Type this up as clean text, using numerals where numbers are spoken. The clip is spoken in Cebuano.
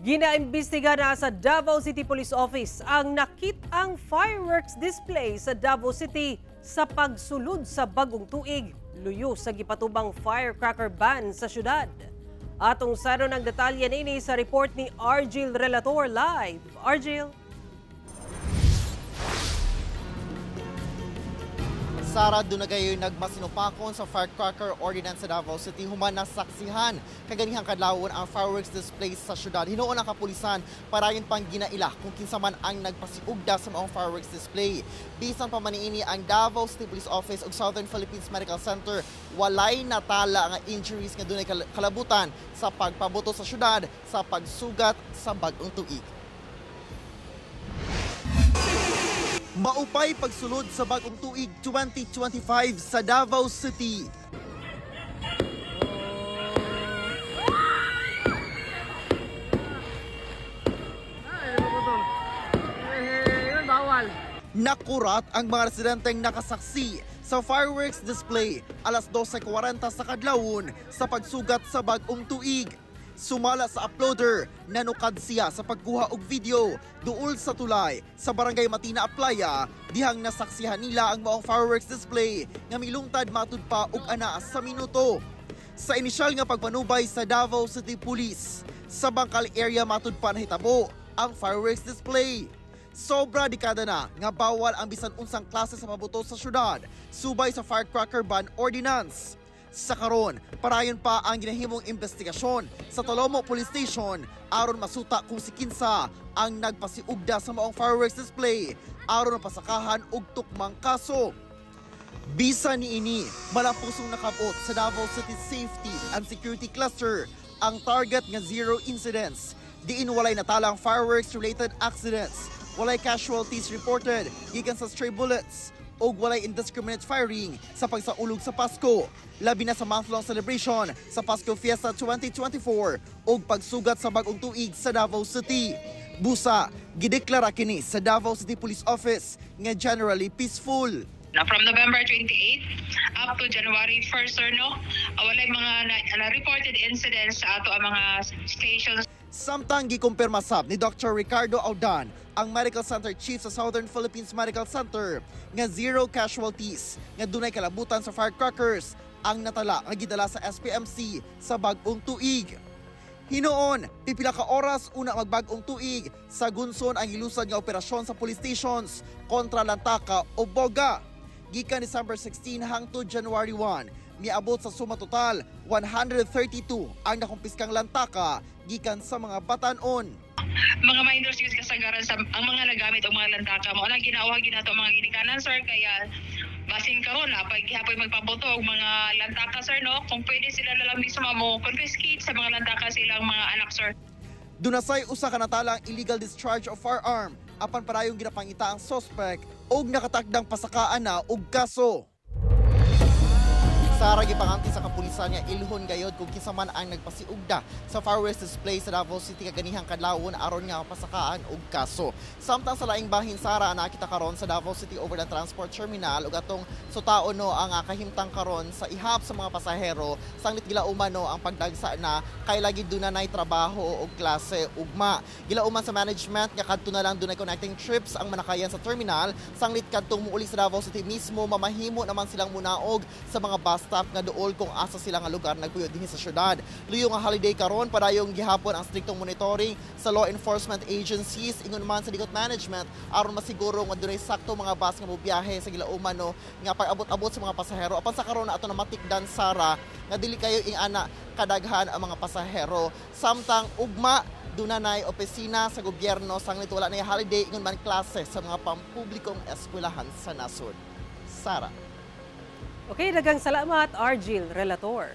Ginaimbestiga na sa Davao City Police Office ang nakit-ang fireworks display sa Davao City sa pagsulod sa bagong tuig, luyo sa gipatubang firecracker ban sa syudad. Atong saron ang detalye niini sa report ni Argil Relator live. Argil? Sara, doon na gayoy nagmasinupakon sa firecracker ordinance sa Davao City human nasaksihan kaganihang kadlawon ang fireworks display sa syudad. Hinuon ang kapulisan parayon pang ginaila kung kinsa man ang nagpasiugda sa maong fireworks display. Bisan pa man niini, ang Davao City Police Office ug Southern Philippines Medical Center walay natala nga injuries nga dunay kalabutan sa pagpabuto sa syudad sa pagsugat sa bag-ong tuig. Maupay pagsulod sa bagong tuig 2025 sa Davao City. Nakurat ang mga residenteng nakasaksi sa fireworks display alas 12:40 sa kadlawon sa pagsugat sa bagong tuig. Sumala sa uploader, nanukad siya sa pagkuha og video duol sa tulay sa Barangay Matina Aplaya, dihang nasaksihan nila ang maong fireworks display nga milungtad matud pa og ana sa minuto. Sa inisyal nga pagpanubay sa Davao City Police, sa Bangkal area matud pa nahitabo ang fireworks display. Sobra dekada na nga bawal ang bisan unsang klase sa pabuto sa syudad, subay sa firecracker ban ordinance. Sa karon, parayon pa ang ginahimong investigasyon sa Talomo Police Station aron masuta kung si kinsa ang nagpasiugda sa maong fireworks display aron mapasakahan og tukmang kaso. Bisa niini, malapusong nakabot sa Davao City Safety and Security Cluster ang target nga zero incidents. Diin walay natalang fireworks related accidents, walay casualties reported gikan sa stray bullets, og walay indiscriminate firing sa pagsaulog sa Pasko, labi na sa month-long celebration sa Pasko Fiesta 2024 og pagsugat sa bagong tuig sa Davao City. Busa, gideklara kini sa Davao City Police Office nga generally peaceful. Na from November 28 up to January 1st, sir, no, walay mga na reported incidents sa ato ang mga stations. Samtang gikumpirma sab ni Dr. Ricardo Audan, ang Medical Center Chief sa Southern Philippines Medical Center, nga zero casualties nga dunay kalabutan sa firecrackers ang natala nga gidala sa SPMC sa bag-ong tuig. Hinuon, pipila ka oras una magbag-ong tuig sa gunson ang ilusad nga operasyon sa police stations kontra lantaka o boga. Gikan December 16 hangtod January 1, miabot sa suma total 132 ang nakumpiskang lantaka gikan sa mga batan-on. Mga minors use kasagaran sa ang mga nagamit og mga lantaka mo nang ginawag ginato mga ginikanan, sir, kaya basin karon na pag gihapoy magpabuto og mga lantaka, sir, no, kung pwede sila na lang mismo mo confiscate sa mga lantaka silang mga anak, sir. Dunasay usa ka natalang illegal discharge of firearm apan parayong ginapangita ang suspect og nakatakdang pasakaan na og kaso. Sara, gipanganti sa kapulisan nga ilhon gayod kung kinsa man ang nagpasiugda sa fireworks display sa Davao City kaganihang kadlawon aron nga mapasakaan og kaso. Samtang sa laing bahin, Sara, nakita karon sa Davao City Overland Transport Terminal ug atong sutaon no ang kahimtang karon sa ihap sa mga pasahero sanglit gilauman no ang pagdagsa na kay lagi dunay trabaho og klase ugma. Gilauman sa management nga kadto na lang dunay connecting trips ang manakayan sa terminal sanglit kadtong muuli sa Davao City mismo mamahimo naman silang munaog sa mga bus stop nga duol kung asa sila nga lugar nagpuyo dinhi sa syudad. Luyo nga holiday karon padayong gihapon ang striktong monitoring sa law enforcement agencies ingon man sa Digot management aron masiguro nga dunay sakto mga bus nga mobiyahe sa gilauman no nga pag-abot-abot sa mga pasahero. Apan sa karon ato na matikdan, Sara, nga dili kayo ing-ana kadaghan ang mga pasahero. Samtang ugma dunanay opisina sa gobyerno sanglit wala na holiday ingon man klase sa mga pampublikong eskwelahan sa nasod. Sara. Okay, daghang salamat, Argil Relator.